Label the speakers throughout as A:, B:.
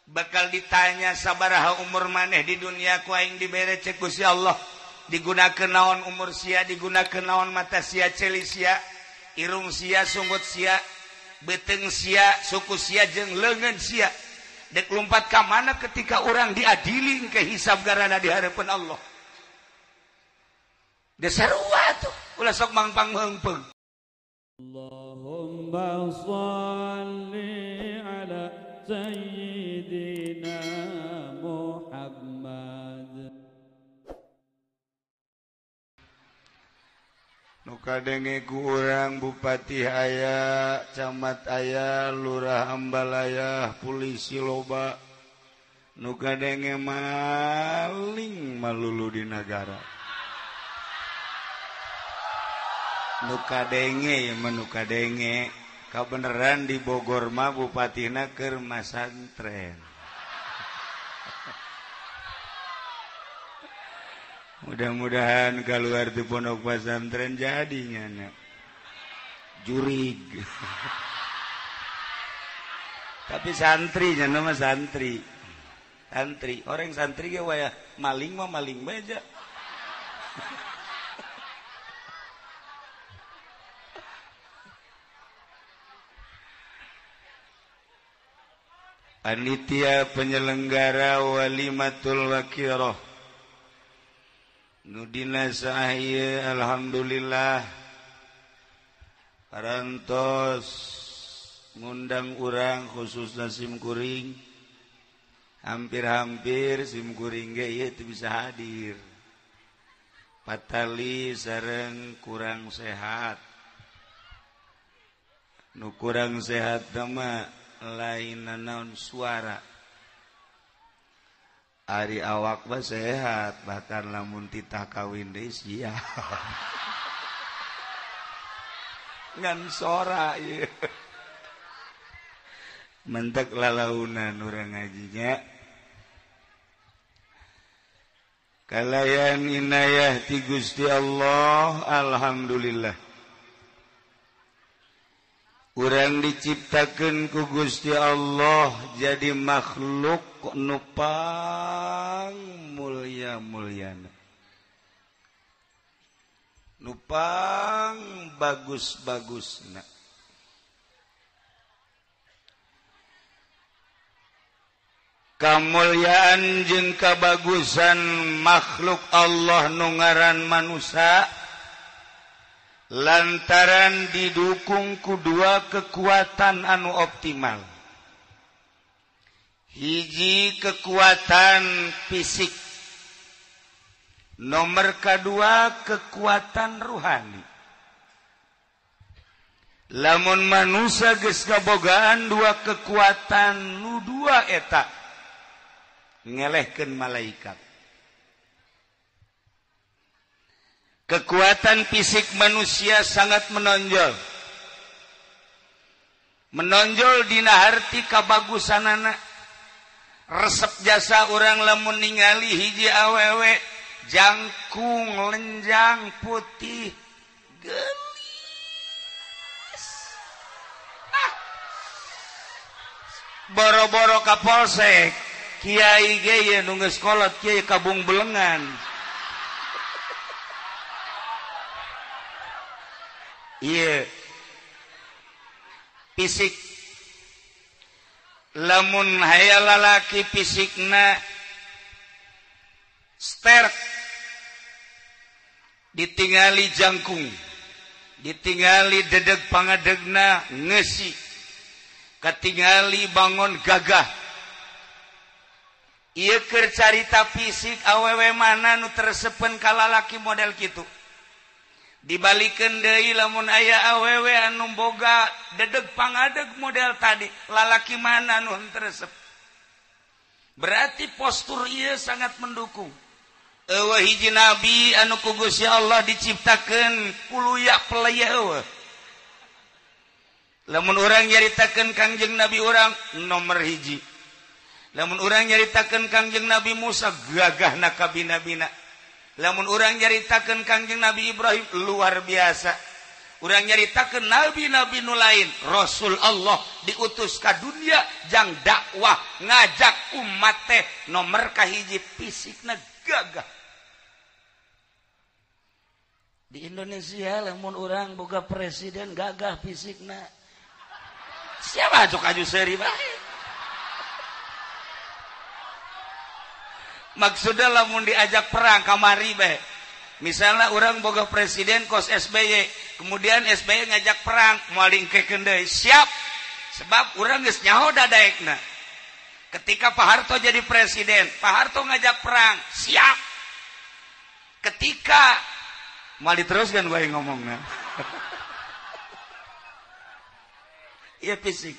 A: Bakal ditanya sabaraha umur maneh di dunia ku aing dibere cek Gusti Allah. Digunakeun naon umur sia, digunakeun naon mata sia, ceuli sia, irung sia, sunggut sia, beuteung sia, suku sia jeung leungeun sia. Dek lompat ka mana ketika orang diadili ke hisab garana di hadapan Allah. Desarua tuh ulah sok mangpang meungpeung.
B: Allahumma shalli ala sayyidina Muhammad.
A: Nu kadenge ku urang bupati aya, camat aya, lurah ambalaya, polisi loba. Nu kadenge maling malulu di nagara. Nu kadenge ya mah nu kadenge. Kabeneran di Bogor mah bupatina keur masantren. Mudah-mudahan keluar di pondok pesantren jadinya nya. Jurig. Tapi santri nya nama santri. Santri, orang santri ge waya maling mah maling bae aja. Panitia penyelenggara Walimatul Waqiroh nudina sahaya alhamdulillah parantos ngundang urang khususna simkuring, hampir-hampir simkuring ge ieu teu bisa hadir patali sareng kurang sehat. Nu kurang sehat mah lain naon suara. Ari awak mah sehat, bahkan lamun titah kawin deui sia. Ngan sora ieu. Mentek lalaunan urang ngajinya. Kalayan inayah ti Gusti Allah, alhamdulillah. Urang diciptakeun ku Gusti Allah jadi makhluk nu pang mulia-muliana, nu pang bagus-bagusna. Kamulyaan jeung kabagusan makhluk Allah nu ngaran manusia lantaran didukung ku dua kekuatan anu optimal. Hiji kekuatan fisik, nomor kedua kekuatan ruhani. Lamun manusia geus kabogaan dua kekuatan nu dua eta ngelehkeun malaikat. Kekuatan fisik manusia sangat menonjol. Menonjol dina harti kabagusanana. Resep jasa urang lamun ningali hiji awewe jangkung lenjang putih geulis. Ah. Boro-boro ka polsek, kiai ge ye nu geus kolot kiai kabung belengan. Iya, fisik. Lamun hayal lalaki fisikna sterk, ditingali jangkung, ditingali dedeg pangadegna ngesi, katingali bangon gagah. Ieu keur carita fisik awewe mana nu tersepen ka lalaki model kitu. Dibalikeun deui lamun aya awewe anu boga dedeg pangadeg model tadi, lalaki mana nu henteu resep. Berarti postur ieu sangat mendukung. Eueuh hiji nabi anu ku Gusti Allah diciptakeun kuluya pelaya eueuh. Lamun urang nyaritakeun Kangjeng Nabi urang nomor hiji. Lamun urang nyaritakeun Kangjeng Nabi Musa gagahna kabina-bina. Lamun urang nyaritakeun Kangjeng Nabi Ibrahim luar biasa. Urang nyaritakeun nabi-nabi nu lain. Rasul Allah diutus ka dunia jang dakwah ngajak umat teh nomor kahiji fisikna gagah. Di Indonesia lamun urang boga presiden gagah fisikna. Siapa cok aju seuri bae. Maksudna lamun diajak perang kamari bae. Misalnya orang boga presiden kos SBY, kemudian SBY ngajak perang, moal diengkekeun deui, siap. Sebab urang geus nyaho dadaekna. Ketika Pak Harto jadi presiden, Pak Harto ngajak perang, siap. Ketika moal diteruskan bae ngomongna. Ieu fisik.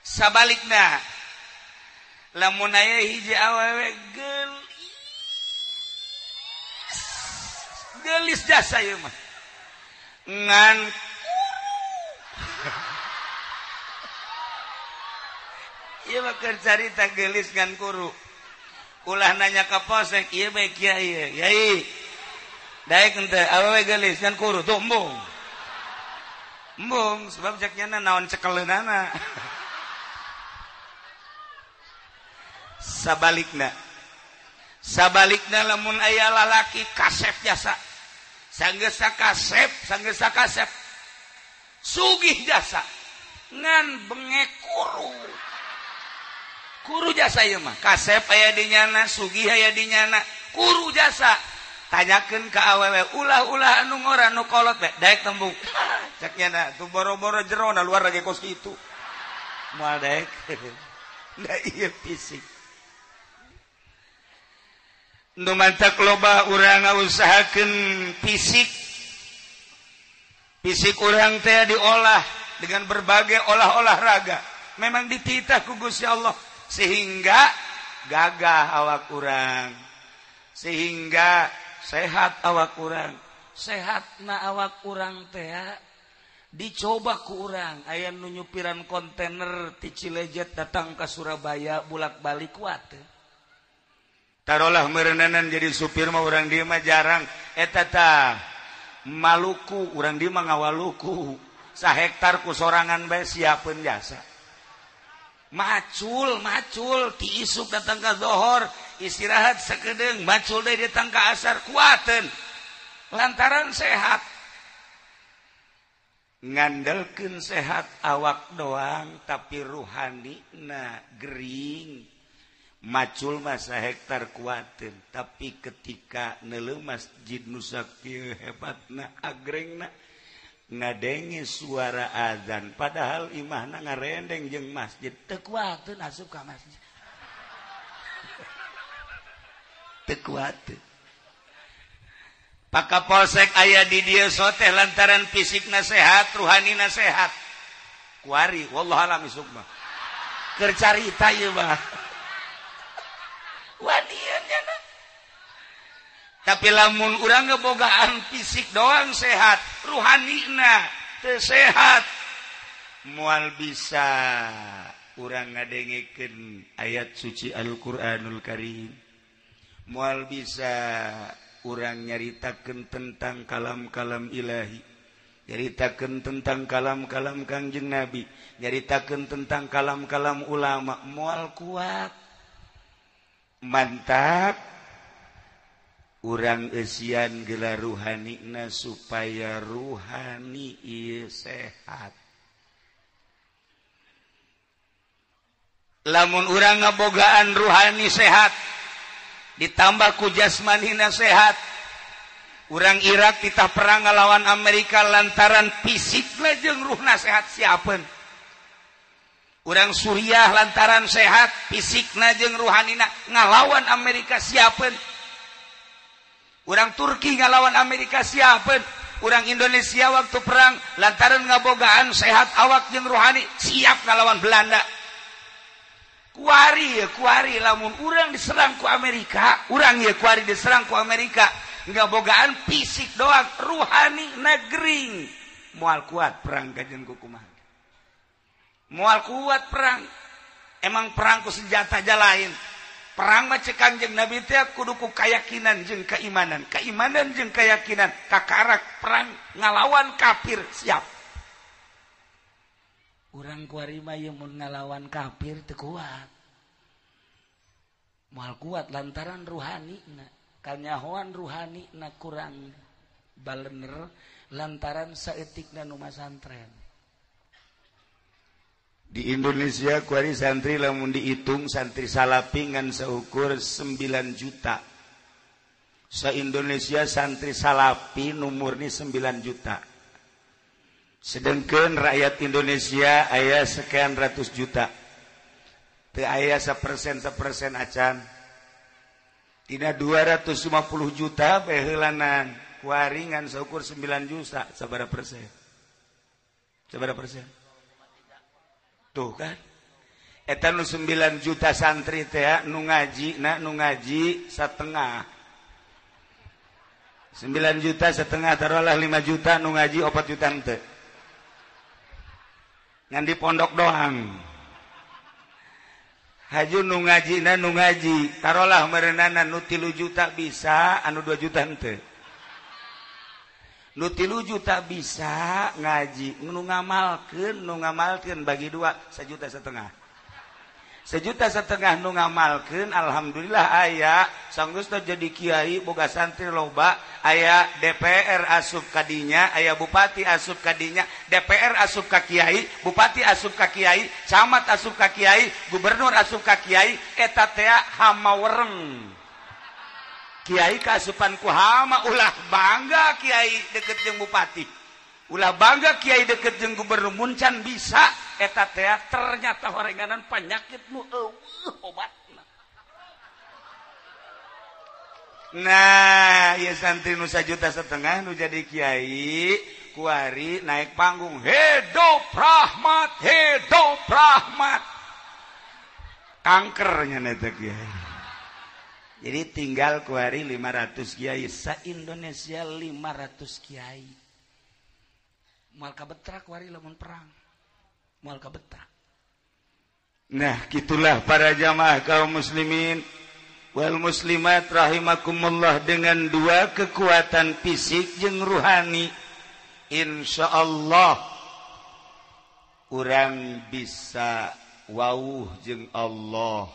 A: Sabalikna, lamun aya hiji awewe gelis jasa ieu mah ngan ieu mah keur carita gelis ngan kuru. Ulah nanya ka polsek ieu bae kiai yai daek henteu awewe gelis ngan kuru tuh embung embung sebab cek nyana naon cekeleunana. Sabalikna sabalikna lamun aya lalaki kasep jasa sanggesa kasep sanggesa kasep sugih jasa ngan bengek kuru kuru jasa ieu mah kasep aya di nyana sugih aya di nyana kuru jasa. Tanyakeun ka awewe ulah-ulah anu ngora nu kolot bae daek tembung cek nyana tuh boro-boro jerona luar lagi kos kitu moal daek. Da ieu fisik nu mantak loba urang ngausahakeun fisik. Fisik urang teh diolah dengan berbagai olah-olah raga. Memang dititah ku Gusti Allah sehingga gagah awak urang, sehingga sehat awak urang. Sehatna awak urang teh dicoba ku urang. Aya nu nyupiran kontainer ti Cilejet datang ka Surabaya bulak-balik kuat teh. Tarolah merenanan jadi supir mah urang dieu mah jarang eta tah Maluku urang dieu mah ngawaluku sahektar ku sorangan bae siapeun jasa macul macul ti isuk datang ka zohor istirahat sakedeung macul deui datang ka asar kuateun lantaran sehat. Ngandelkeun sehat awak doang tapi ruhanina gering. Macul masa hektar kuatin tapi ketika neuleuh masjid nu sakieu hebatna agrengna ngadenge suara azan padahal imahna ngarendeng jeung masjid teu kuateun asup ka masjid teu kuateun. Pak Kapolsek aya di dieu soteh lantaran fisikna sehat ruhanina sehat kuari wallahu alam isuk mah keur carita ieu mah. Tapi lamun urang ngebogaan fisik doang sehat, ruhanina teu sehat, moal bisa urang ngadengekeun ayat suci Al-Qur'anul Karim. Moal bisa urang nyaritakeun tentang kalam-kalam ilahi, nyaritakeun tentang kalam-kalam Kangjeng Nabi, nyaritakeun tentang kalam-kalam ulama, moal kuat. Mantap urang eusian gelar ruhanina supaya ruhani ieu sehat. Lamun urang ngabogaan ruhani sehat ditambah ku jasmanina sehat, urang Irak titah perang ngalawan Amerika lantaran fisikna jeung ruhna sehat siapeun. Urang Suriah lantaran sehat fisikna jeung ruhanina ngalawan Amerika siapeun. Urang Turki ngalawan Amerika siapeun. Urang Indonesia waktu perang lantaran ngabogaan sehat awak jeung ruhani siap ngalawan Belanda. Kuari ya kuari lamun urang diserang ku Amerika, urang ya kuari diserang ku Amerika ngabogaan fisik doang ruhani negering moal kuat perang kajeun kumaha. Moal kuat perang. Emang perangku senjata aja lain. Perang mah cek Kangjeng Nabi teh kudu ku keyakinan jeung keimanan, keimanan jeung keyakinan, kakarak perang ngalawan kafir siap. Urang kuari mah ieu mun ngalawan kafir teu kuat. Moal kuat lantaran ruhani na, kanyahoan ruhani na kurang balener lantaran saeutikna nu masantren. Di Indonesia kuari santri lamun dihitung santri salapi ngan seukur 9 juta. Se-Indonesia santri salapi nu murni 9 juta. Sedangkan rakyat Indonesia aya sekian ratus juta. Teu aya 1% 1% acan. Tina 250 juta baheulanan kuari ngan seukur 9 juta sabaraha persen? Sabaraha persen? Tuh kan eta nu 9 juta santri teh nu ngaji na nu ngaji setengah 9 juta setengah taruhlah 5 juta nu ngaji 4 juta henteu ngan di pondok doang haju nu ngaji na nu ngaji taruhlah merenana nu 3 juta bisa anu 2 juta henteu nu 3 juta bisa ngaji nu ngamalkeun bagi dua 1,5 juta 1,5 juta nu ngamalkeun alhamdulillah aya sanggeus jadi kiai boga santri loba aya DPR asup kadinya aya bupati asup kadinya DPR asup ka kiai bupati asup ka kiai camat asup ka kiai gubernur asup ka kiai eta teh hama wereng kiai kaasupan ku hama ulah bangga kiai deket jeung bupati ulah bangga kiai deket jeung gubernur muncan bisa eta teh ternyata horenganan penyakit nu eueuh obatna. Nah ieu santri nu 1,5 juta nu jadi kiai kuari naik panggung hidup rahmat kankernya eta kiai. Jadi tinggal kuari 500 kiai sa-Indonesia 500 kiai. Moal kabetrak kuari lamun perang. Moal kabetrak. Nah, gitulah para jamaah kaum muslimin wal muslimat rahimakumullah dengan dua kekuatan fisik jeung ruhani. Insyaallah urang bisa wauh jeung Allah.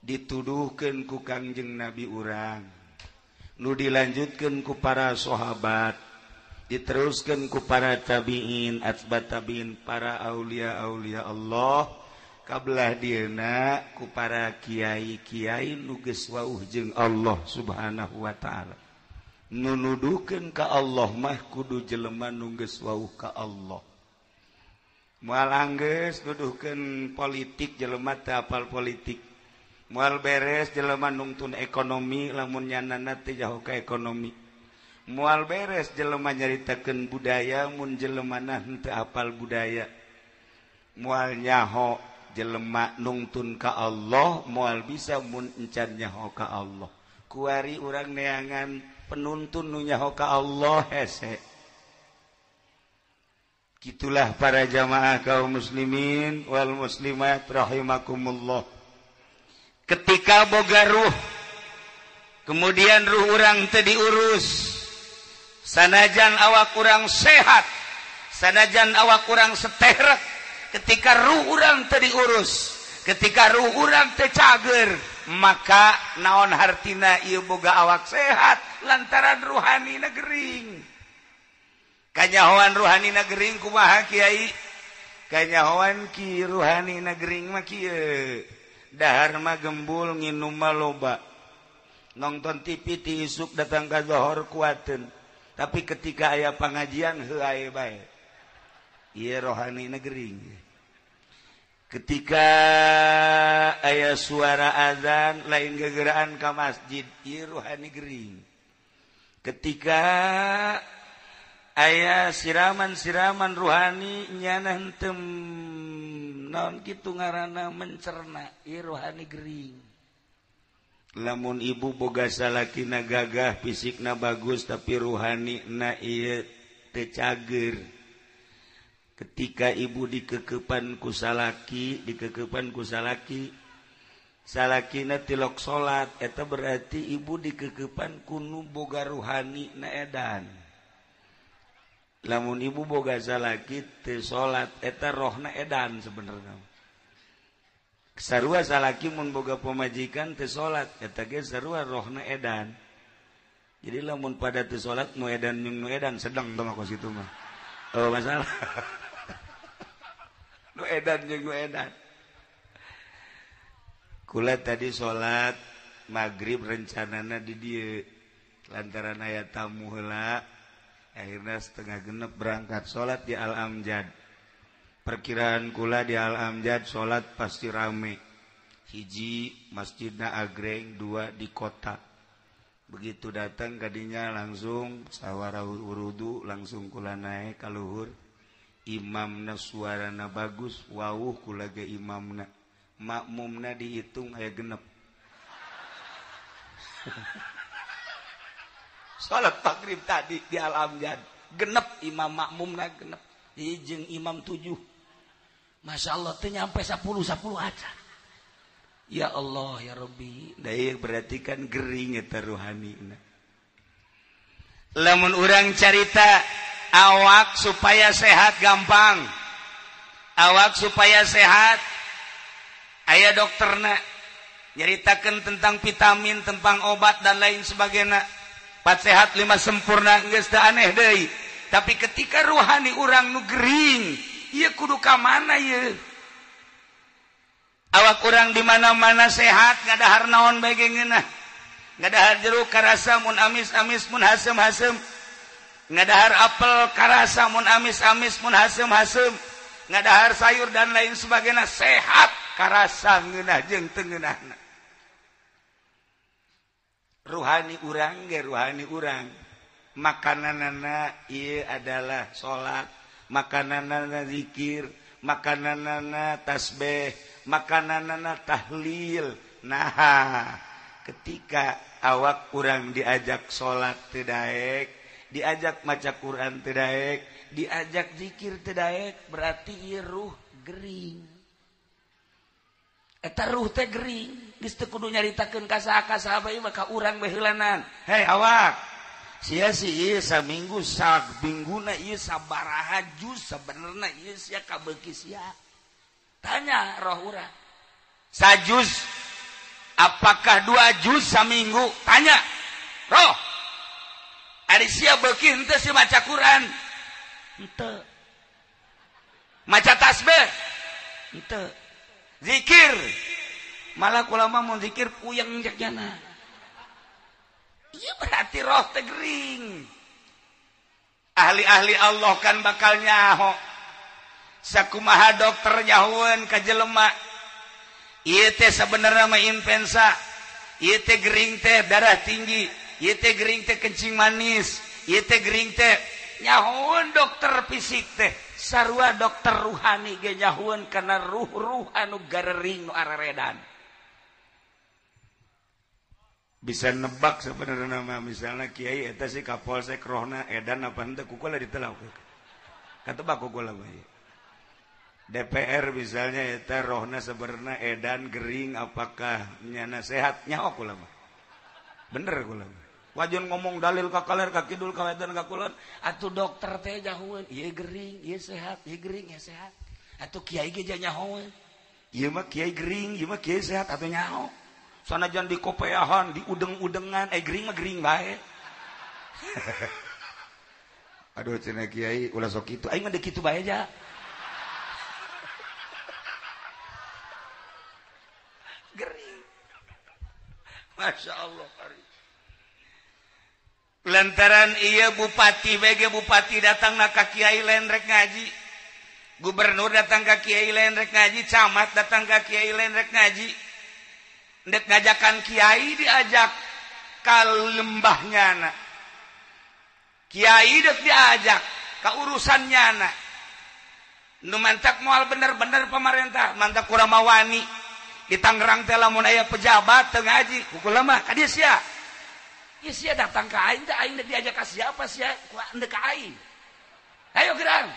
A: Dituduhkeun ku Kangjeng Nabi urang nu dilanjutkeun ku para sahabat diteruskeun ku para tabiin atba tabiin para aulia-aulia Allah kabelah dieuna ku para kiai-kiai nu geus wauh jeung Allah Subhanahu wa taala nu nuduhkeun ka Allah mah kudu jelema nu geus wauh ka Allah moal anggeus nuduhkeun politik jelema teu apal politik moal beres jelema nungtun ekonomi lamun nyanana teh jauh ka ekonomi moal beres jelema nyaritakeun budaya mun jelemana henteu apal budaya moal nyaho jelema nungtun ka Allah moal bisa mun encan nyaho ka Allah kuari urang neangan penuntun nu nyaho ka Allah hese. Gitulah para jamaah kaum muslimin wal muslimat rahimakumullah. Ketika boga ruh kemudian ruh urang teu diurus sanajan awak urang sehat sanajan awak urang seterek ketika ruh urang teu diurus ketika ruh urang teu cager maka naon hartina ieu boga awak sehat lantaran ruhanina gering kanyahoan ruhanina gering kumaha kiai kanyahoan ki ruhanina gering mah kieu dahar mah gembul nginum mah loba nonton TV ti isuk datang ka zohor kuateun tapi ketika aya pangajian heuh ae bae ieu rohanina gering ketika aya suara azan lain gegeraan ka masjid ieu rohani gering ketika aya siraman-siraman ruhani nyana henteu naon kitu ngaranna mencerna ieu rohani gering lamun ibu boga salakina gagah fisikna bagus tapi ruhanina ieu teu cager ketika ibu dikekepan ku salaki Salakina tilok salat eta berarti ibu dikekepan kunu boga ruhani na edan. Lamun ibu boga salaki teu salat eta rohna edan sebenarnya. Sarua salaki mun boga pamajikan teu salat eta ge sarua rohna edan. Jadi lamun pada teu salat nu edan jeung nu edan sedang tong kos kitu mah. Oh masalah. Nu edan jeung nu edan. Kula tadi salat maghrib rencanana di dieu lantaran aya tamu heula akhirnya 5:30 berangkat salat di Al Amjad. Perkiraan kula di Al Amjad salat pasti rame. Hiji masjidna agreng, dua di kota. Begitu datang kadinya langsung sawara wudu langsung kula naik ka luhur. Imamna suarana bagus, wawuh kula ge imamna. Makmumna dihitung aya genep. Salat maghrib tadi di Al Amjad genep imam makmumna genep. Jeung imam 7. Masya Allah teu nyampe 10 aja. Ya Allah ya Rabbi. Dae berarti kan gering eta ruhanina. Lamun urang carita awak supaya sehat gampang. Awak supaya sehat aya dokterna nyaritakeun tentang vitamin, tentang obat dan lain sebagainya. 4 sehat 5 sempurna geus teu aneh deui. Tapi ketika ruhani urang nu gering, ieu kudu ka mana ieu? Awak urang di mana-mana sehat, ngadahar naon bae ge ngeunah. Ngadahar jeruk karasa mun amis-amis mun haseum-haseum. Ngadahar apel karasa mun amis-amis mun haseum-haseum. Ngadahar sayur dan lain sebagainya sehat karasa ngeunah jeung teu ngeunahna. Ruhani urang ge ruhani urang. Makananana ieu adalah salat, makananana zikir, makananana tasbih, makananana tahlil. Nah, ketika awak urang diajak salat teu daek, diajak maca Quran teu daek, diajak zikir teu daek, berarti ieu ruh gering. Eta ruh teh gering, geus teu kudu nyaritakeun ka saha ka saha bae mah ka urang bae heulanan. Hei awak, sia sih ieu saminggu samingguna ieu sabaraha juz sabenerna ieu sia kabeuki sia. Tanya roh urang. Sajuz apakah 2 juz saminggu? Tanya roh. Ari sia beuki henteu si maca Quran? Henteu. Maca tasbih? Henteu. Zikir malah kula mah mun zikir puyeng cek jana. Ieu berarti roh teh gering. Ahli-ahli Allah kan bakal nyaho. Sakumaha dokter nyahoeun ka jelema. Ieu teh sabenerna mah influenza. Ieu teh gering teh darah tinggi, ieu teh gering teh kencing manis, ieu teh gering teh nyahoeun dokter fisik teh. Sarua dokter ruhani ge nyahoeun kana ruh-ruh anu garering nu araredan. Bisa nebak sebenarnya mah misalnya kiai eta si kapolsek rohna edan apa henteu ku kula ditelak. Katebak ku kula bae. DPR misalnya eta rohna sebenarnya edan gering apakah nyana sehat nyaho kula mah. Bener kula mah. Wajan ngomong dalil ka kaler ka kidul ka wetan ka kulon atuh dokter teh nyahoeun ieu gering ieu sehat ieu gering ieu sehat atuh kiai ge nyahoeun ieu mah kiai gering ieu mah kiai sehat atuh nyaho sanajan dikopeahan diudeng-udengan gering mah gering bae. Aduh cenah kiai ulah sok kitu aing mah deuk kitu bae ja. Gering. Masya Allah. Lantaran iya bupati BG bupati datang na ka kiai lain rek ngaji, gubernur datang ka kiai lain rek ngaji, camat datang ka kiai lain rek ngaji, ndek ngajakan kiai diajak ka lembahnya na, kiai dek diajak ka urusannya na, nu mantak moal bener-bener pemerintah, mantak kurang mawani di Tangerang teh lamun aya pejabat teu ngaji, kukula mah ka dieu sia. Ieu sia datang ka aing teh aing dek diajak ka siapa sia ndek ka aing. Ayo gerang.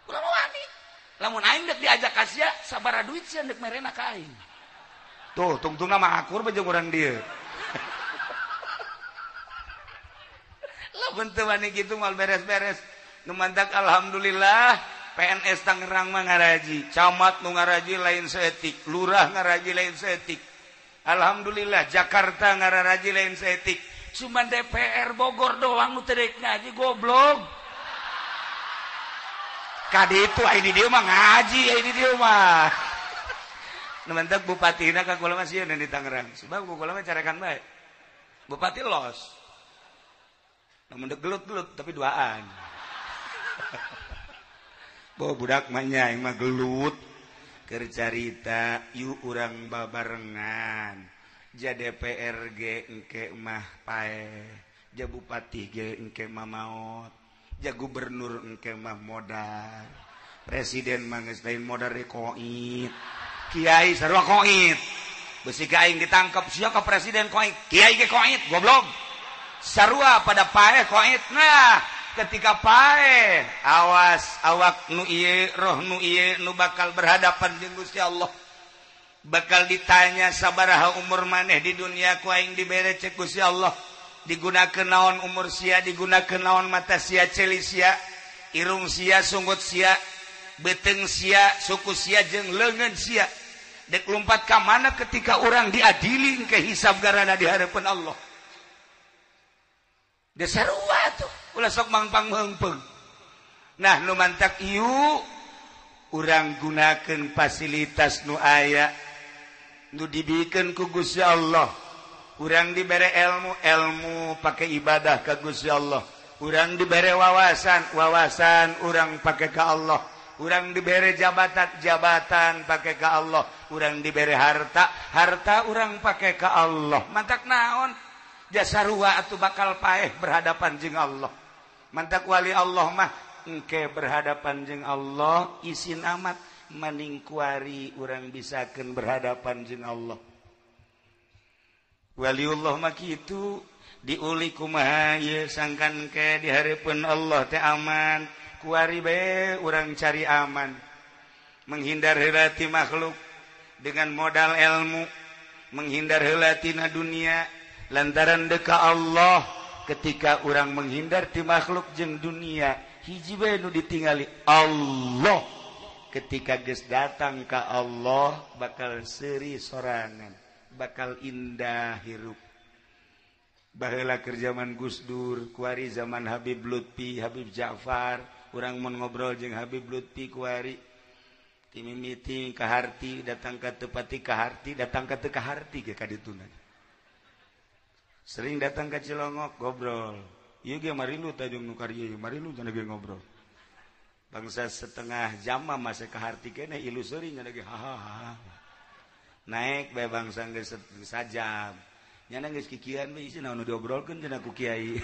A: Kurang wani. Lamun aing dek diajak ka sia sabaraha duit sia ndek merena ka aing. Tuh tungtungna mah akur bae jeung urang dieu. Lamun teu wani kitu moal beres-beres. Nu mantak alhamdulillah PNS Tangerang mah ngaraji, camat nu ngaraji lain seetik, lurah ngaraji lain seetik. Alhamdulillah Jakarta ngararaji lain seetik. Cuman DPR Bogor doang nu teu deuk ngaji goblok. Kadi itu ai di dieu mah ngaji, ai di dieu mah. Nu mantak bupatina ka kula mah sieun di Tangerang. Sebab kula mah carekan bae. Bupati los. Namun dek gelut-gelut tapi duaan. Bo budak mah nya aing mah gelut. Keur carita yuk urang babarengan. Ja DPR ge engke mah paeh, ja bupati ge engke mah maot, ja gubernur engke mah modar, presiden mah geus lain modar deui koit. Kiai sarua koit. Beusi ka aing ditangkep sia ka presiden koit, kiai ge koit goblok. Sarua pada paeh koit. Nah, ketika paeh awas awak nu ieu roh nu ieu nu bakal berhadapan jeung Gusti Allah. Bakal ditanya sabaraha umur maneh di dunia ku aing dibere cek Gusti Allah. Digunakeun naon umur sia, digunakeun naon mata sia, ceuli sia, irung sia, sunggut sia, beuteung sia, suku sia jeung leungeun sia. Dek lumpat ka mana ketika urang diadili ke hisab garana di hadapan Allah. Dasarua tuh ulah sok mangpang meungpeung. Nah nu mantak ieu urang gunakeun fasilitas nu aya nu dibikeun ku Gusti Allah. Urang dibere ilmu, ilmu pake ibadah ka Gusti Allah. Urang dibere wawasan, wawasan urang pake ka Allah. Urang dibere jabatan, jabatan pake ka Allah. Urang dibere harta, harta urang pake ka Allah. Mantak naon? Jasarua atuh bakal paeh berhadapan jeung Allah. Mantak wali Allah mah engke berhadapan jeung Allah isin amat maning kuari urang bisakeun berhadapan jeung Allah. Waliullah mah kitu diuli kumaha ieu sangkan ke di hareupeun Allah teh aman, kuari bae urang cari aman. Menghindar heula ti makhluk dengan modal ilmu, menghindar heula tina dunia lantaran deka Allah. Ketika urang menghindar ti makhluk jeung dunia, hiji bae nu ditingali Allah. Ketika geus datang ka Allah bakal seuri sorangan, bakal indah hirup. Baheula keur zaman Gus Dur, kuari zaman Habib Lutfi, Habib Ja'far, urang mun ngobrol jeung Habib Lutfi kuari ti mimiti ka harti datang ka teu pati ka harti datang ka teu ka harti ge ka dituna. Sering datang ka Cilongok ngobrol. Ieu ge marilu tah jeung nu karieu, marilu cenah ge ngobrol. Bangsa setengah jam mah masih ka harti keneh ilu seuri nya ge hahaha. Naik bae bangsa geus sajam. Nyana geus kikian we isi naon nu diobrolkeun cenah ku kiai.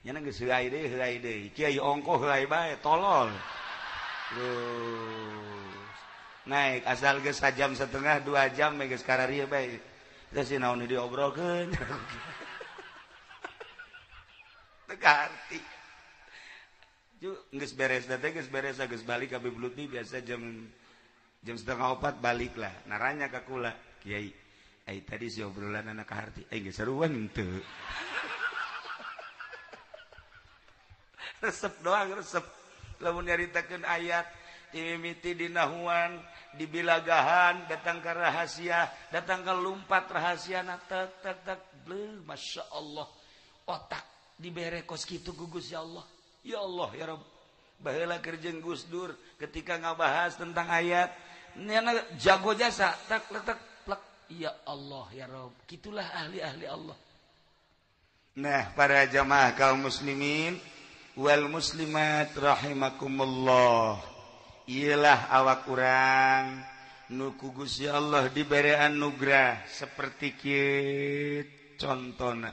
A: Nyana geus heuai deui. Kiai ongkoh heuai bae tolol. Terus naik asal geus sajam setengah 2 jam geus kararieu bae. Terus si naon diobrolkeun. Teu kaharti. Ju geus beres teh geus beres geus balik ka Habib Lutfi biasa jam 3:30 balik lah. Naranya ka kula, kiai, ai tadi si obrolan anak kaharti, ai geus seruan henteu. Resep doang resep. Lamun nyaritakeun ayat timimiti dinahuan, dibilagahan, datang ke rahasia, datang ke lumpat rahasia na tek tek tek bleh, Masya Allah. Otak dibere kos kitu ku Gusti Allah. Ya Allah ya Rabb. Baheula keur jeung Gus Dur ketika ngabahas tentang ayat, nyana jago jasa tek tek plek. Ya Allah ya Rabb. Kitulah ahli-ahli Allah. Nah, para jamaah kaum muslimin wal muslimat rahimakumullah. Iyalah awak urang nu ku Gusti Allah dibere anugerah seperti kieu contona.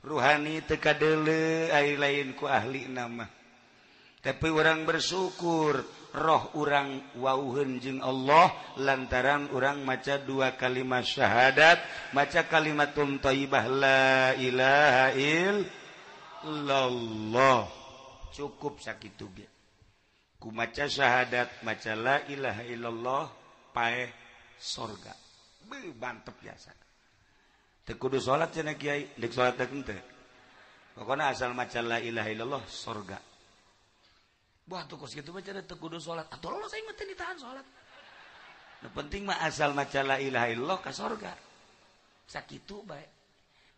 A: Ruhani teu kadeuleu ai lain ku ahli nama. Tapi urang bersyukur roh urang wauheun jeung Allah lantaran urang maca 2 kalimat syahadat, maca kalimatun thayyibah la ilaha illallah. Cukup sakitu ge. Ku maca syahadat, maca la ilaha illallah paeh sorga. Beuh mantep biasa. Teu kudu salat cenah kiai, deuk salat teh henteu. Pokona asal maca la ilaha illallah surga. Wah tuh kos kitu mah cenah teu kudu salat. Atuh lolos aing mah teu ditahan salat. Nu penting mah asal maca la ilaha illallah ka surga. Sakitu bae.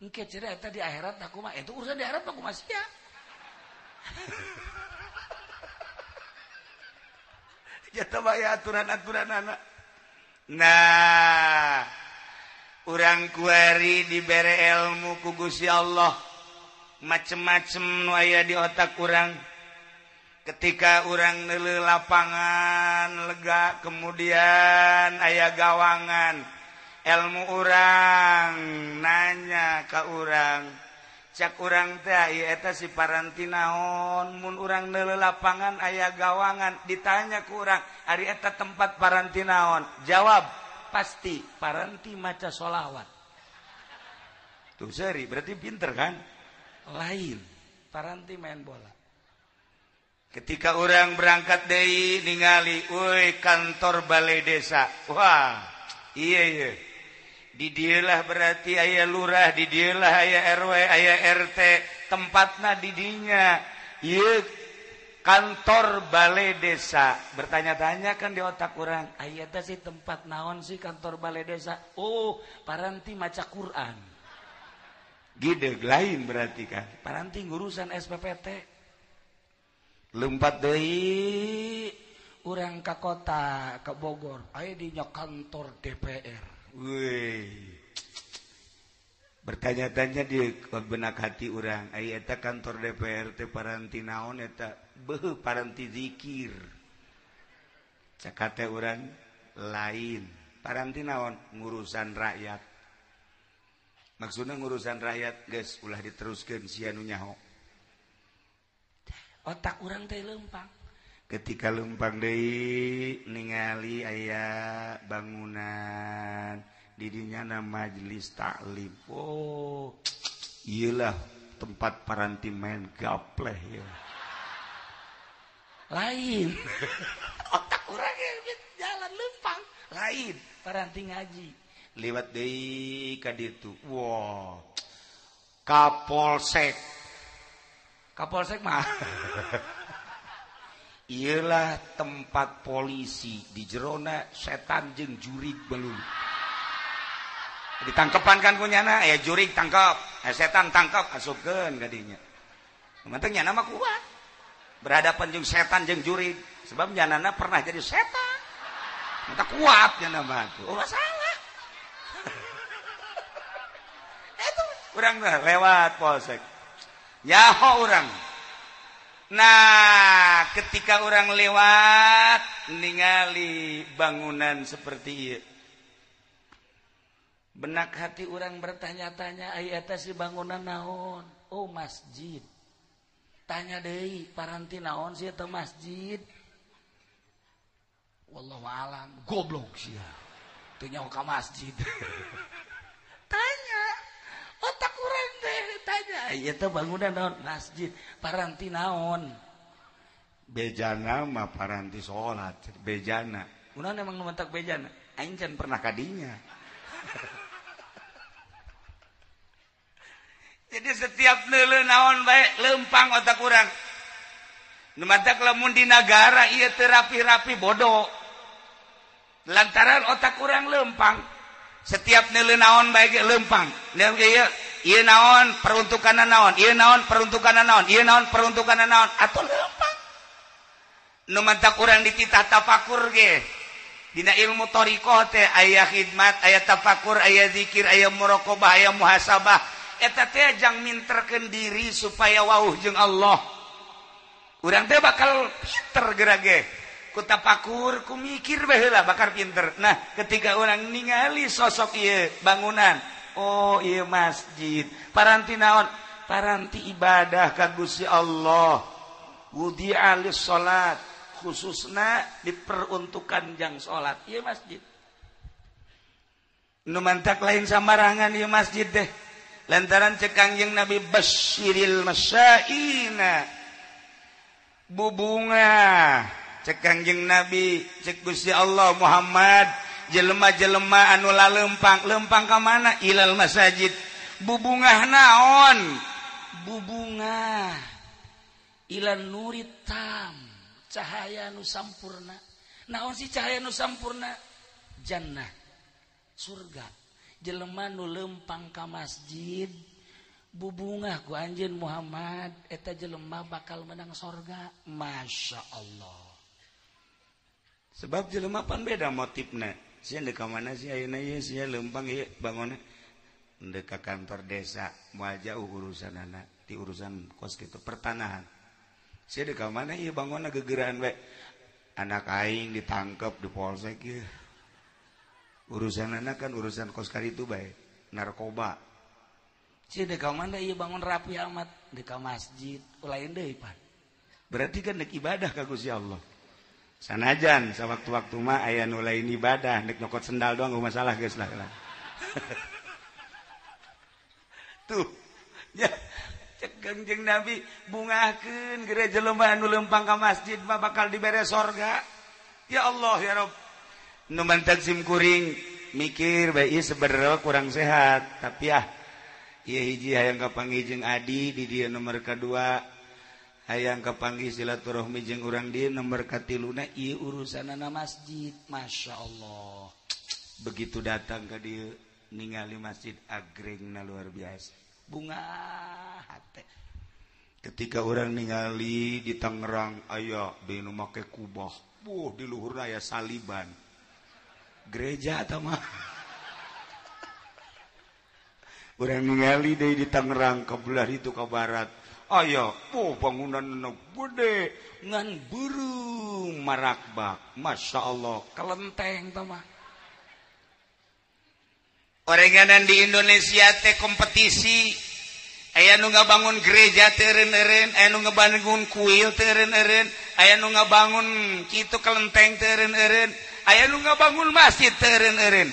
A: Engke cenah eta di akhirat aku mah itu urusan di akhirat mah kumaha sia. Jatuh bae aturan-aturan anak. Nah, urang kuari dibere ilmu ku Gusti Allah. Macem-macem nu aya di otak urang. Ketika urang neuleuh lapangan lega, kemudian aya gawangan. Ilmu urang nanya ka urang. Cak urang teh ieu eta si paranti naon, mun urang neuleuh lapangan aya gawangan, ditanya ku urang, ari eta tempat paranti naon? Jawab, pasti paranti maca sholawat. Tuh seri, berarti pinter kan? Lain, paranti main bola. Ketika orang berangkat deui ningali, euy kantor balai desa. Wah, iya iya. Di dieulah berarti aya lurah, di dieulah aya RW, aya RT, tempatna di dinya. Ieu kantor balai desa. Bertanya-tanya kan di otak orang, aya teh sih tempat naon sih kantor balai desa? Oh, paranti maca Quran. Gideg lain berarti kan. Paranti ngurusan SPPT. Lompat deui urang ka kota, ka Bogor. Aya dinya kantor DPR. Wih. Bertanya-tanya di benak hati urang, aya eta kantor DPR teh paranti naon eta? Beuh paranti zikir. Cakate urang lain. Paranti naon? Ngurusan rakyat. Maksudna ngurusan rakyat geus ulah diteruskeun sia nu nyaho. Otak urang teh lempang. Ketika lempang deui ningali aya bangunan di dinya na majelis taklim. Oh, iyalah tempat paranti main gapleh ya. Lain. Otak urang jalan lempang. Lain paranti ngaji. Lewat deui ka ditu. Wah. Kapolsek. Kapolsek mah. Iyalah tempat polisi di jerona setan jeung jurig belum. Ditangkepan kan kunyana, ya jurig tangkap, ya setan tangkap, asupkeun ka dinya. Manteng nyana mah kuat. Berhadapan jeung setan jeung jurig, sebab nyanana pernah jadi setan. Mantap kuat nyana mah tuh. Oh, salah. Itu urang lewat polsek. Nyaho urang. Nah, ketika orang lewat ningali bangunan seperti ieu. Benak hati orang bertanya-tanya, ai eta si bangunan naon? Oh, masjid. Tanya deui, paranti naon sih eta masjid? Wallahu alam, goblok sia. Teu nyaho ka masjid. Tanya. Otak urang teh tanya, ieu teh bangunan naon? Masjid. Paranti naon? Bejana mah paranti salat, bejana. Kunaon emang nu mentak bejana? Aing can pernah ka dinya. Jadi setiap neuleuh naon bae lempang otak urang. Nu matak lamun di nagara ieu teu rapi-rapi bodoh. Lantaran otak urang lempang. Setiap neuleuh naon bae ge lempang. Ieu naon peruntukanna naon, ieu naon peruntukanna naon, ieu naon peruntukanna naon, atuh lempang. Nu mantak urang dititah tafakur ge. Dina ilmu thariqah teh aya khidmat, aya tafakur, aya zikir, aya muraqabah, aya muhasabah. Eta teh jang minterkeun diri supaya wauh jeung Allah. Urang teh bakal pinter geura ge. Ku tafakur, ku mikir baheula bakal pinter. Nah, ketika orang ningali sosok ieu bangunan, oh ieu masjid, paranti naon? Paranti ibadah ka Gusti Allah. Wudi'a lis-salat, khususna diperuntukkan jang salat. Ieu masjid. Nu mantak lain sambarangan ieu masjid teh. Lantaran cek Kangjeng Nabi basyiril masyaina. Bubunga cek Kangjeng Nabi, cek Gusti Allah Muhammad, jelema-jelema anu lalempang lempang ka mana ilal masajid bubungah naon bubungah ilan nurit tam cahaya nu sampurna. Naon sih cahaya nu sampurna? Jannah, surga. Jelema nu lempang ka masjid bubungah ku anjeun Muhammad eta jelema bakal menang sorga. Masya Allah. Sebab jelema pan beda motifna. Sia deuk ka mana sih ayeuna ieu sia lempang ieu bangunna deuk ka kantor desa moal jauh urusanana ti urusan kos kitu pertanahan. Sia deuk ka mana ieu bangunna gegeraan we. Anak aing ditangkep di polsek ieu. Urusanana kan urusan kos karitu bae, narkoba. Sia deuk ka mana ieu bangun rapi amat deuk ka masjid, lain deui pan. Berarti kan deuk ibadah ka Gusti Allah. Sanajan sawaktu-waktu mah aya nu lain ibadah, nek nyokot sendal doang enggak masalah geus lah. Tuh, ya cek Kangjeng Nabi bungahkeun gere jelema anu lempang ka masjid mah bakal dibere sorga. Ya Allah ya Rabb. Nu mantak sim kuring mikir bae ieu sebenarnya kurang sehat, tapi ah ieu hiji hayang kapanggih jeung adi di dieu nomor kadua. Hayang kapanggih silaturahmi jeung urang dieu nomor katiluna ieu urusanana masjid. Masya Allah. Begitu datang ka dieu ningali masjid agrengna luar biasa. Bunga hate. Ketika orang ningali di Tangerang aya deui nu make kubah. Buh di luhurna aya saliban. Gereja eta mah. Urang ningali deui di Tangerang ka belah ditu ka barat. Aya, oh bangunan gede ngan beureum marakbak. Masya Allah, kelenteng tah mah. Orenganan di Indonesia teh kompetisi. Aya nu ngabangun gereja teu eureun-eureun, aya nu ngabangun kuil teu eureun-eureun, aya nu ngabangun kitu kelenteng teu eureun-eureun, aya nu ngabangun masjid teu eureun-eureun.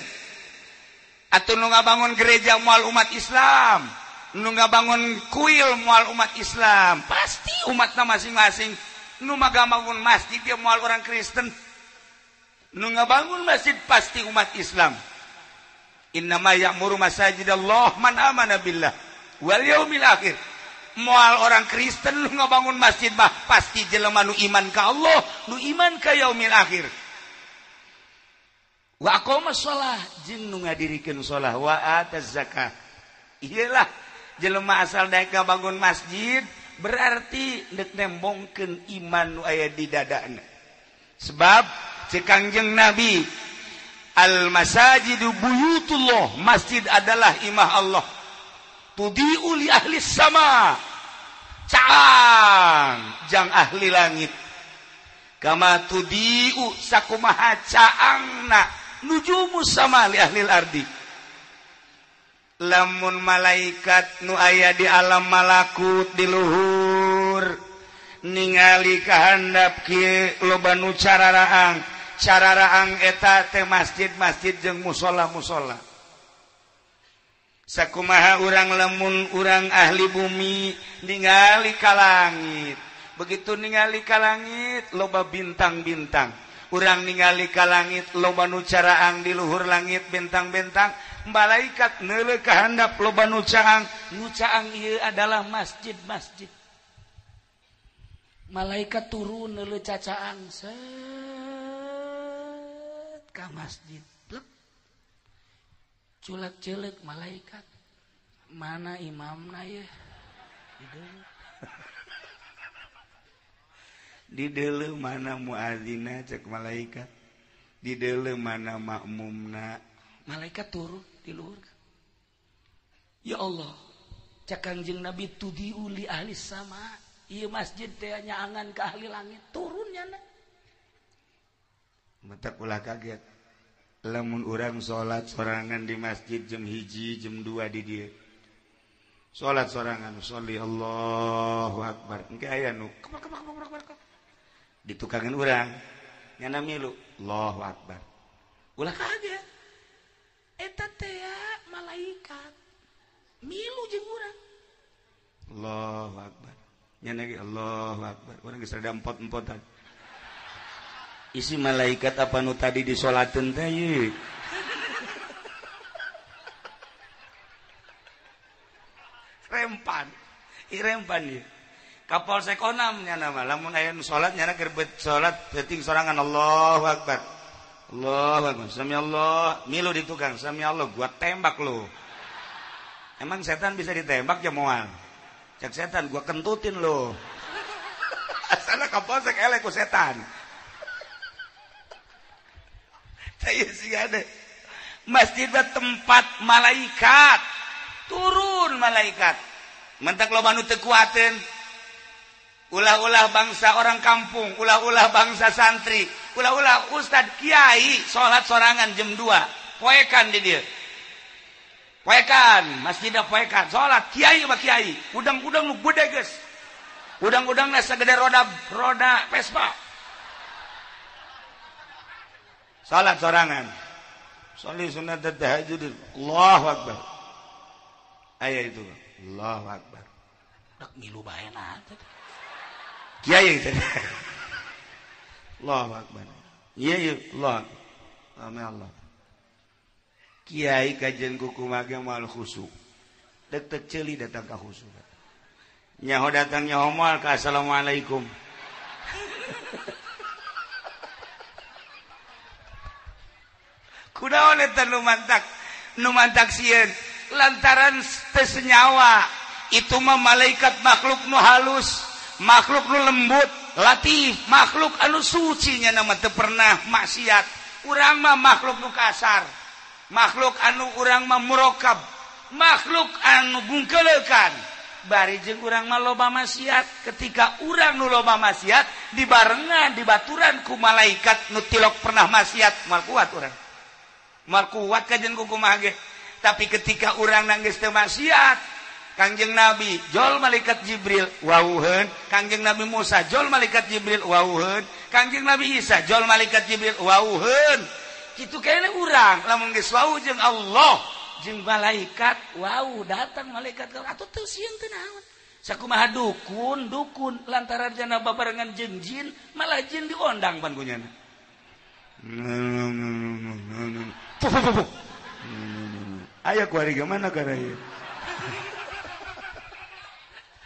A: Atuh nu ngabangun gereja moal umat Islam. Nu ngabangun kuil moal umat Islam, pasti umatna masing-masing. Nu ngabangun masjid dia moal orang Kristen. Nu ngabangun masjid pasti umat Islam. Innama ya'muru masajidallah man amana billah wal yaumil akhir. Moal orang Kristen nu ngabangun masjid mah pasti jelema nu iman ka Allah, nu iman ka yaumil akhir. Wa aqama shalah jeung nu ngadirikeun shalah wa ataz zakah. Iyalah jelema asal daek ngabangun masjid berarti deuk nembongkeun iman nu aya di dadana. Sebab ceuk Kangjeng Nabi al masajidu buyutullah, masjid adalah imah Allah. Tudiu li ahli sama, caang jang ahli langit. Kama tudiu sakumaha caangna nujumu sama li ahli ardi. Lamun malaikat nu aya di alam malakut di luhur ningali kahandap kieu loba nu cararaang, cararaang eta teh masjid-masjid jeung musholla-musholla. Sakumaha urang lamun urang ahli bumi ningali ka langit, begitu ningali ka langit loba bintang-bintang. Urang ningali ka langit loba nu caraang di luhur langit bintang-bintang. Malaikat neuleuh kahandap loba nu caang, nu caang ieu adalah masjid-masjid. Malaikat turun neuleuh cacaang set ka masjid. Plek. Culak-ceulek malaikat. Mana imamna ye? Di deuleuh mana muazzinna cek malaikat. Di deuleuh mana makmumna. Malaikat turun di luhur. Ya Allah, cek Kangjeng Nabi tudiu li ahli sama. Ieu masjid teh nyaangan ke ahli langit, turun nyana. Mata ulah kaget. Lamun urang salat sorangan di masjid jam 1, jam 2 di dieu. Salat sorangan, sholli Allahu akbar. Engke aya nu kebak kebak kebak kebak. Ditukangan urang. Nyana milu, Allahu akbar. Ulah kaget. Eta teh malaikat milu jeung urang. Allahu akbar. Nya lagi Allahu akbar. Urang geus rada empot-empotan. Isi malaikat apa nu tadi disolateun teh ieu. Rempan. Rempan ieu. Kapolsek onam nyana mah lamun aya nu salat nyana keur salat peuting sorangan Allahu Akbar. Allahu Akbar. Sami Allah, milu di tukang sami Allah gua tembak lu. Emang setan bisa ditembak ya moal. Cek setan gua kentutin lu. Asalna kapolsek elek ku setan. Tah sih ada. Masjid tempat malaikat. Turun malaikat. Mentak loba nu teu kuateun. Ulah-ulah bangsa orang kampung, ulah-ulah bangsa santri, ulah-ulah ustad kiai salat sorangan jam 2, poekan di dia. Poekan, masjidna poekan, salat kiai mah kiai, udang-udang nu gede geus. Udang-udangna sagede roda Vespa. Salat sorangan. Sholli sunat tahajud. Allahu Akbar. Aya itu. Allahu Akbar. Dak milu bae na. Kiai tadi. Allahu Akbar. Iya iya Allah. Amin Allah. Kiai kajian kuku mage moal khusuk. Dek tek ceuli datang ka khusuk. Nyaho datang nyaho moal ka assalamualaikum. Kunaon eta nu mantak sieun lantaran teu senyawa. Itu mah malaikat makhluk nu halus. Makhluk nu lembut, latif, makhluk anu suci nya nama teu pernah maksiat. Urang mah makhluk nu kasar, makhluk anu urang mah murokab, makhluk anu bungkeleukan. Bari jeung urang mah loba maksiat. Ketika urang nu loba maksiat dibarengan dibaturan ku malaikat nu tilok pernah maksiat, moal kuat urang. Moal kuat kajen ku kumaha ge. Tapi ketika urang nanggeus teu maksiat, Kangjeng Nabi jol malaikat Jibril wauheun, Kangjeng Nabi Musa jol malaikat Jibril wauheun, Kangjeng Nabi Isa jol malaikat Jibril wauheun. Kitu kene urang lamun geus wau jeung Allah jeung malaikat wau datang malaikat atuh teu sieun teu naon. Sakumaha dukun dukun lantaran jana babarengan jeung jin malah jin diondang pan kunyana. Aya kuari mana kana ieu?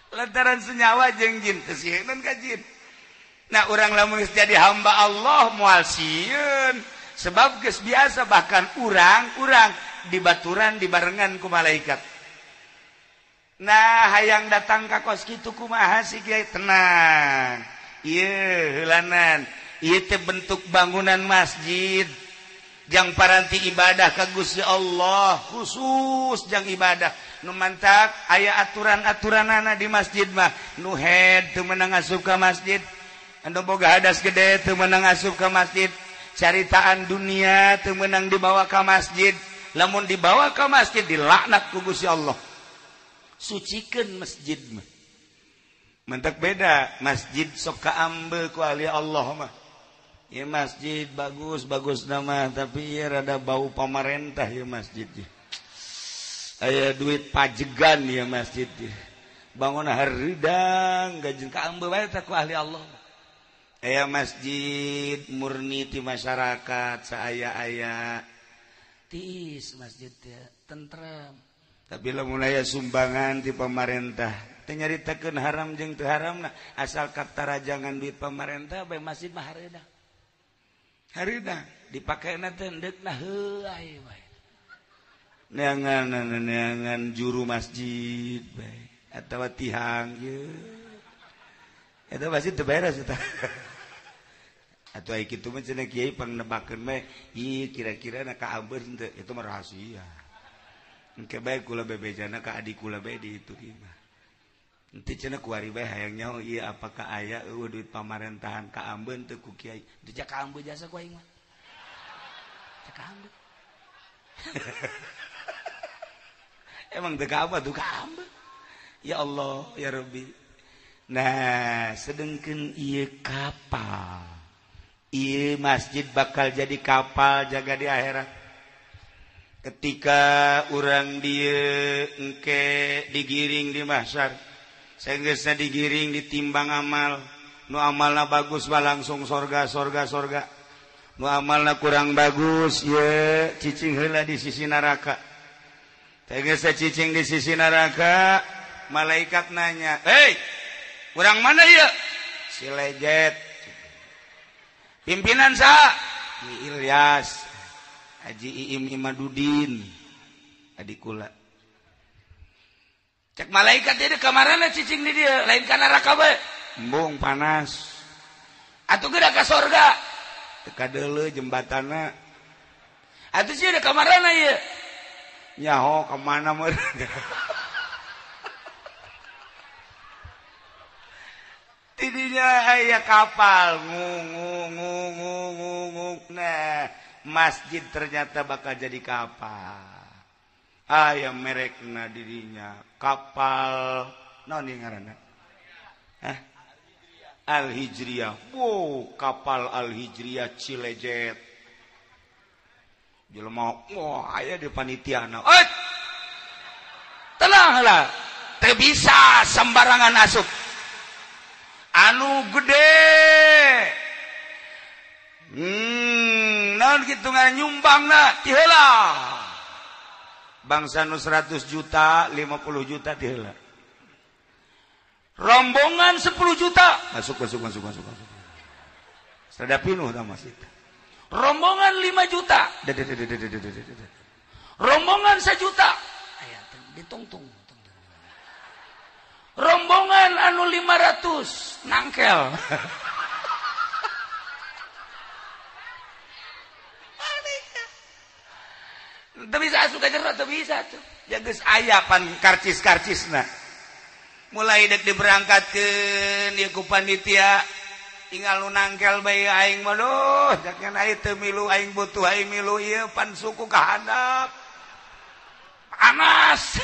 A: Lantaran senyawa jeung jin teu sieun ka jin. Nah urang lamun geus jadi hamba Allah moal sieun sebab geus biasa bahkan urang-urang dibaturan dibarengan ku malaikat. Nah hayang datang ka kos kitu kumaha sih kiai tenang. Ieu heulanan, ieu teh bentuk bangunan masjid. Jang paranti ibadah ka Gusti Allah khusus jang ibadah. Nu mantak aya aturan-aturanana di masjid mah. Nu head teu meunang asup ka masjid, anu boga hadas gede teu meunang asup ka masjid, caritaan dunia teu meunang dibawa ka masjid. Lamun dibawa ka masjid dilaknat ku Gusti Allah. Sucikeun masjid mah. Mantak beda masjid sok kaambe ku ahli Allah mah. Ya masjid bagus bagus nama tapi ya rada bau pamarentah ya masjid. Aya duit pajegan ya masjid. Bangun haridang gajeng kaambe bae teh ku ahli Allah. Aya masjid murni ti masyarakat saaya-aya tiis masjid teh tentrem. Tapi lamun aya sumbangan ti pamarentah teu nyaritakeun haram jeung teu haramna asal katarajangan duit pamarentah bae masjid mah hareudang. Harida dipakaina teh endeukna heuay bae. Neangan juru masjid bae atawa tihang ieu. Eta masjid teu beres eta. Atuh ai kitu mah cenah kiai pangnebakeun bae, ieu kira-kira na kaambeun henteu, itu mah rahasia. Engke bae kula bebejana ka adik kula bae di itu mah. Henteu cenah kuari bae hayang nyaho ieu apakah aya eueuh duit pamarentahan kaambeun teu ku kiai. Teu kaambeun jasa ku aing mah. Teu kaambeun. Emang teu kaambeun tuh kaambeun. Ya Allah, ya Rabbi. Nah, sedengkeun ieu kapal. Ieu masjid bakal jadi kapal jaga di akhirat. Ketika urang dieu engke digiring di mahsyar, sanggeusna digiring ditimbang amal, nu amalna bagus mah langsung sorga sorga sorga. Nu amalna kurang bagus ye cicing heula di sisi neraka. Teh geus cicing di sisi neraka, malaikat nanya, "Hei, urang mana ieu?" Si Lejet. Pimpinan saha? Ki Ilyas, Haji Iim Imadudin, adik kula. Cek malaikat dia kamarana cicing di dia, lain ka neraka bae. Embung panas. Atuh geura ka sorga. Teka deuleu jembatanna. Atuh sih ada kamarana ieu. Nyaho ka mana meureun. Tidinya aya kapal ngung ngung ngung ngung ngung. Nah, masjid ternyata bakal jadi kapal. Aya merekna dirinya kapal naon ieu ngaranna? Hah? Al-Hijriyah. Wow, kapal Al-Hijriyah Cilejet. Jelema, wah aya di panitiana. Eh! Tenanglah. Teu bisa sembarangan asup. Anu gede. Naon kitu ngaran nyumbangna ti heula. Bangsa nu 100 juta, 50 juta ti heula. Rombongan 10 juta masuk masuk masuk masuk masuk. Sada pinuh tah masjid. Rombongan 5 juta. Rombongan 1 juta. Aya ditungtung. Rombongan anu 500 nangkel. Teu bisa asup ka jero, teu bisa tuh. Ya geus aya pan karcis-karcisna. Mulai dek diberangkatkeun ieu ku panitia tinggal nu nangkel bae aing mah duh jangan aing teu milu aing butuh aing milu ieu pan suku ka handap panas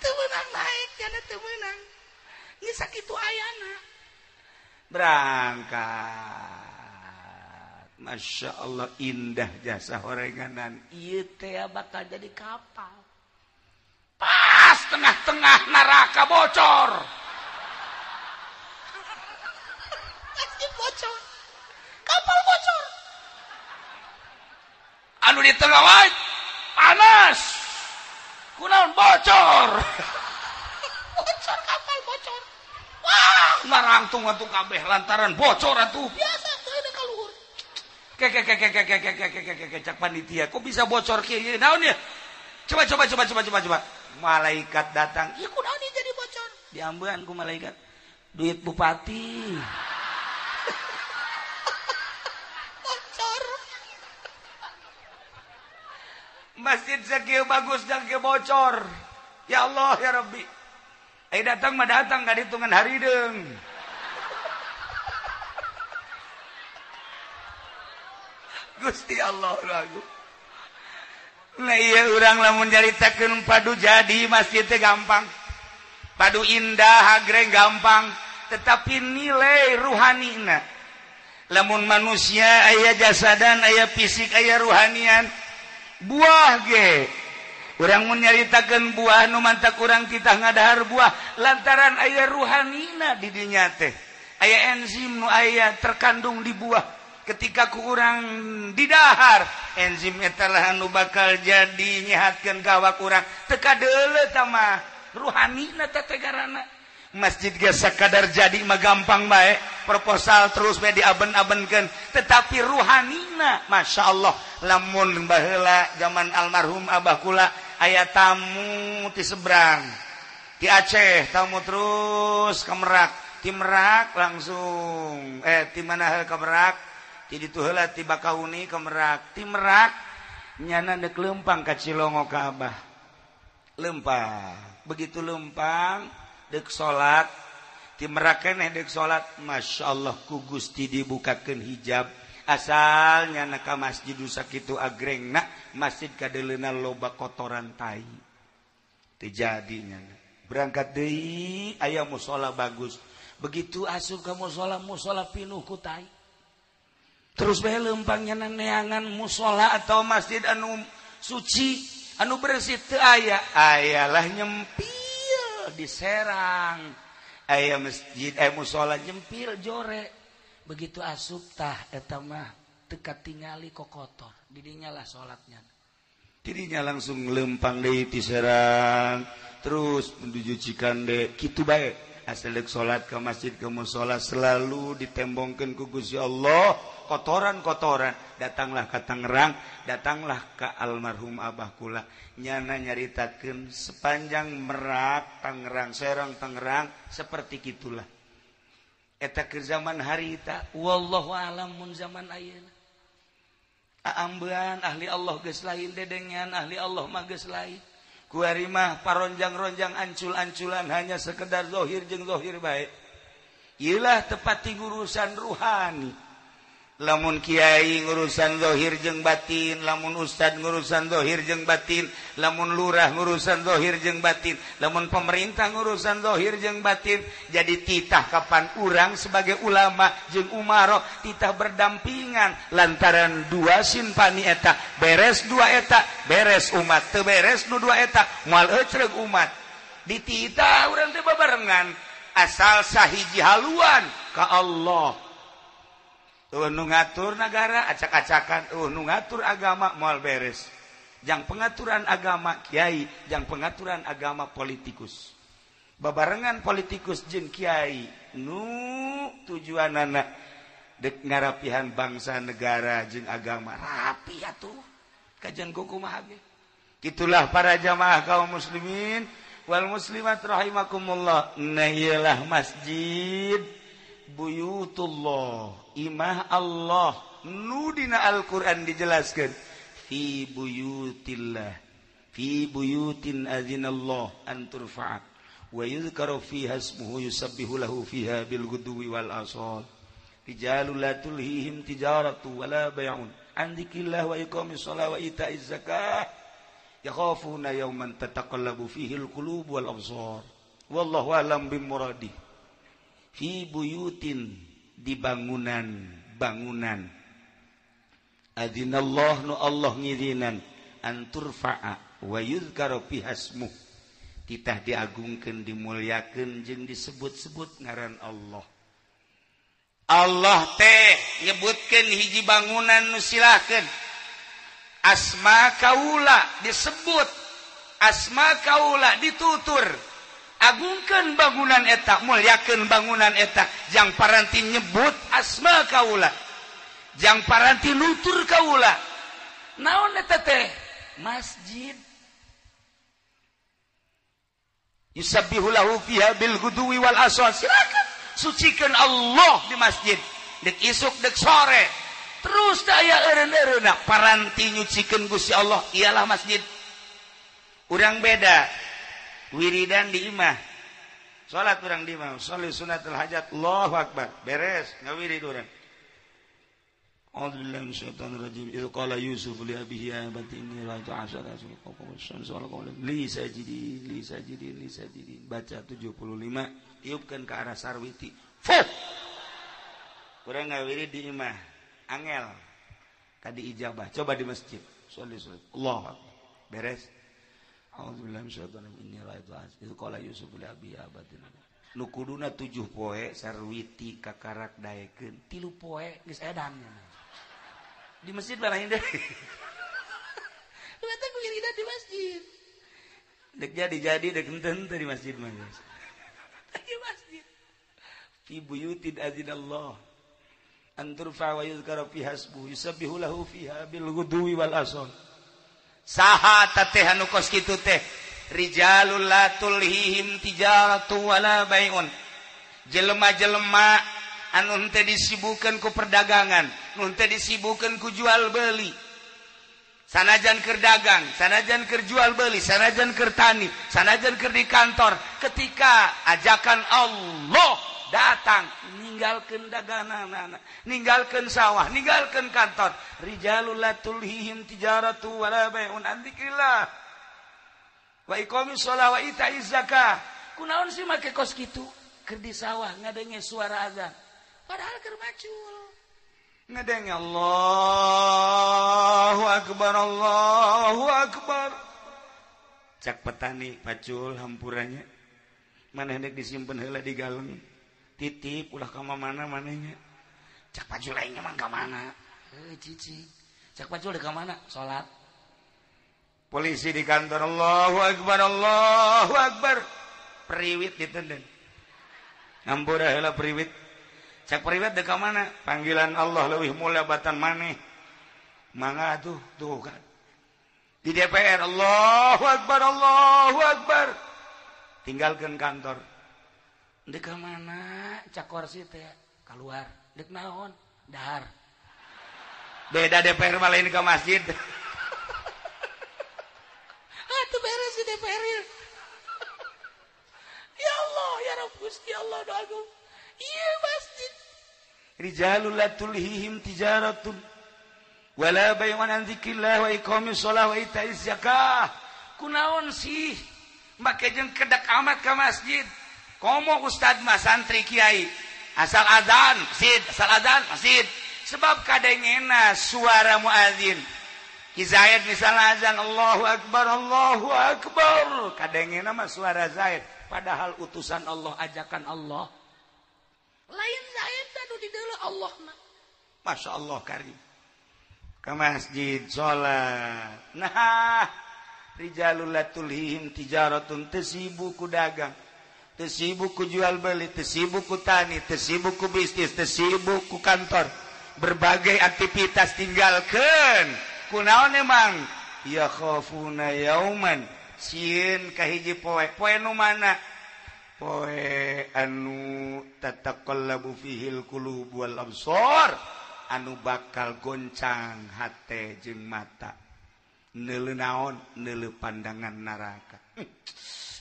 A: teu meunang naik jana teu meunang geus sakitu ayana berangkat. Masya Allah indah jasa horenganan ieu teh bakal jadi kapal. Pas tengah-tengah neraka bocor. Masjid bocor. Kapal bocor. Anu di tengah wae panas. Kunaon bocor. Bocor kapal bocor. Wah, marangtung atuh kabeh lantaran bocor atuh. Biasa teu ada ka luhur. Ke ke ke ke ke ke ke ke ke ke cak panitia, kok bisa bocor kieu? Naon ya? Coba coba coba coba coba coba. Malaikat datang, ya kunaon ieu jadi bocor? Diambean ku malaikat. Duit bupati. Bocor. Masjid sakieu bagus dan kieu bocor. Ya Allah ya Rabbi. Ai datang mah datang ka ditungan harideung. Gusti Allah lagu. Nah iya urang lamun nyaritakeun padu jadi masjid teh gampang. Padu indah agreng gampang, tetapi nilai ruhanina. Lamun manusia aya jasadan, aya fisik, aya ruhanian. Buah ge. Urang mun nyaritakeun buah nu mantak urang titah ngadahar buah lantaran aya ruhanina di dinya teh. Aya enzim nu aya terkandung di buah. Ketika ku urang didahar enzim eta lah anu bakal jadi nyehatkeun ka awak urang teu kadeuleu tah mah ruhanina teh tegarana. Masjid ge sakadar jadi mah gampang bae proposal terus bae diaben-abenkeun, tetapi ruhanina Masya Allah. Lamun baheula zaman almarhum abah kula aya tamu ti seberang ti Aceh, tamu terus ke Merak, ti Merak langsung ti mana ke Merak, ti ditu heula ti Bakauni ke Merak, ti Merak nyana deuk leumpang ka Cilongo ka abah. Leumpang, begitu leumpang deuk salat, ti Merak keneh deuk salat, Masya Allah ku Gusti dibukakeun hijab. Asal nyana ka masjid sakitu agrengna, masjid kadeuleuna loba kotoran tai. Teu jadi nyana. Berangkat deui aya musala bagus. Begitu asup ka musala, musala pinuh ku tai. Terus bae leumpang nyana neangan musala atau masjid anu suci, anu bersih teu aya. Ayalah nyempil di Serang. Aya masjid, aya musala nyempil jore. Begitu asup tah eta mah Teu katingali kokotor. Didinya lah salatnya. Didinya langsung lempang deui ti Serang, terus menuju Cikande, kitu bae. Asal dek salat ke masjid ke musola selalu ditembongkeun ku Gusti Allah kotoran-kotoran. Datanglah ke Tangerang, datanglah ke almarhum abah kula. Nyana nyaritakeun sepanjang Merak, Tangerang, Serang, Tangerang seperti kitulah. Eta keur zaman harita, wallahu alam mun zaman ayeuna. Aambean ahli Allah geus lain, dedengean ahli Allah mah geus lain. Kuari mah paronjang-ronjang ancul-anculan hanya sekedar zahir jeung zahir bae. Ieulah tepati ngurusan ruhani. Lamun kiai ngurusan zahir jeung batin, lamun ustad ngurusan zahir jeung batin, lamun lurah ngurusan zahir jeung batin, lamun pemerintah ngurusan zahir jeung batin. Jadi titah kapan urang sebagai ulama jeung umaro titah berdampingan lantaran dua sinpani eta beres dua eta beres umat, teu beres nu dua eta moal ecreug umat. Dititah urang teh babarengan asal sahiji haluan ka Allah. Nu ngatur nagara acak-acakan, nu ngatur agama moal beres. Jang pengaturan agama kiai, jang pengaturan agama politikus. Babarengan politikus jeung kiai nu tujuanana dek ngarapihan bangsa negara jeung agama rapi atuh. Kajian kumaha ge. Kitulah para jamaah kaum muslimin wal muslimat rahimakumullah. Nah ieulah masjid buyutullah, imah Allah nu dina Al-Qur'an dijelaskeun fi buyutillah, fi buyutin azinallah an turfa'a wa yuzkaru fiha ismuhu yusabbihu lahu fiha bil ghudwi wal asal rijalul la tulhihim tijaratu wala bay'un an dzikrillah wa iqamis shalah wa ita'iz zakah yakhafuna yawman tataqallabu fihi al qulub wal absar wallahu a'lam bimuradi. Fi buyutin, di bangunan-bangunan adinallah nu Allah ngizinan an turfa'a wa yuzkaru fiha ismuh, titah diagungkeun dimuliakeun jeung disebut-sebut ngaran Allah. Allah teh nyebutkeun hiji bangunan nu silahkeun asma kaula disebut, asma kaula ditutur. Agungkeun bangunan eta, mulyakeun bangunan eta, jang paranti nyebut asma kaula, jang paranti nutur kaula. Naon eta teh? Masjid. Yusabbihu lahu fiha bil ghudwi wal asal. Silakan sucikeun Allah di masjid. Dek isuk dek sore. Terus teh aya eureun-eureunna paranti nyucikeun Gusti Allah, ialah masjid. Urang beda. Wiridan di imah, salat urang di imah, sholli sunnatul hajat, Allahu akbar, beres ngawirid urang. A'udzubillahi minasyaitonir rajim. Idz qala Yusuf li abihi ya abati inni ra'aytu 10 kawkaban wal qamara li sajidin li sajidin li sajidin. Baca 75, tiupkeun ke arah sarwiti. Fuh. Urang ngawirid di imah, angel kadi ijabah. Coba di masjid, sholli sunat, Allahu akbar, beres. A'udzubillahi minasyaitonir rajim. Inni ra'aytu idz qala Yusuf li abihi ya abati. Nu kuduna 7 poe sarwiti kakarak daekeun 3 poe geus edan. Di masjid barahin deui. Lu teh wiridan di masjid. Dek jadi-jadi dek henteu teh di masjid mah. Di masjid. Fi buyutin azinallah an turfa wa yuzkara fiha ismuhu yusabbihu lahu fiha bil ghudwi wal asal. Saha teh anu kos kitu teh rijalul la tulhihim tijaratu wala bai'un, jelema-jelema anu henteu disibukeun ku perdagangan, nu henteu disibukeun ku jual beli. Sanajan keur dagang, sanajan keur jual beli, sanajan keur tani, sanajan keur di kantor, ketika ajakan Allah datang, ninggalkeun daganganana, ninggalkeun sawah, ninggalkeun kantor. Rijalul la tulhihim tijaratu wala bai'un an dzikrillah wa iqamis shalah wa ita'iz zakah. Kunaon sih make kos kitu? Keur di sawah ngadenge suara azan, padahal keur macul. Ngadenge Allahu akbar, Allahu akbar. Cak petani pacul hampurannya. Maneh dek disimpen heula di galeng. Titip ulah ka mana manehnya. Cak pacul aing mah ka mana? Cicing. Cak pacul ka mana? Salat. Polisi di kantor, Allahu Akbar, Allahu Akbar. Periwit ditenden. Ngampura heula periwit. Cak periwit dek ka mana? Panggilan Allah leuwih mulia batan maneh. Mangga tuh, tuh kan. Di DPR, Allahu Akbar, Allahu Akbar. Tinggalkan kantor. Dek ka mana? Cak korsi teh keluar. Dek naon? Dahar. Beda DPR malah ini ke masjid. Itu beres di DPR. Ya Allah, ya Rabb Gusti Allah doaku. Iya masjid. Rijalul la tulhihim tijaratun wala bay'un an dzikrillah wa iqamis shalah wa ita'iz zakah. Kunaon sih make jeung kedak amat ka masjid. Komo ustad mah santri kiai. Asal azan masjid, asal azan masjid. Sebab kadengena suara muazin. Ki Zaid misalnya azan Allahu Akbar, Allahu Akbar. Kadengena mah suara Zaid. Padahal utusan Allah, ajakan Allah. Lain Zaid anu di deuleu Allah mah. Masya Allah karim. Ke masjid salat. Nah, rijalul la tulhihim tijaratun, teu sibuk ku dagang, teu sibuk ku jual beli, teu sibuk ku tani, teu sibuk ku bisnis, teu sibuk ku kantor. Berbagai aktivitas tinggalkan. Kunaon emang? Ya khafuna yauman, sieun ka hiji poe. Poe nu mana? Poe anu tataqallabu fihil qulub wal absar, anu bakal goncang hate jeung mata. Neuleu naon? Neuleu pandangan neraka.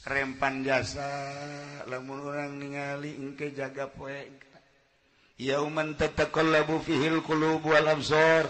A: Rempan jasa lamun urang ningali engke jaga poe. Yauman tataqallabu fihil qulub wal absar.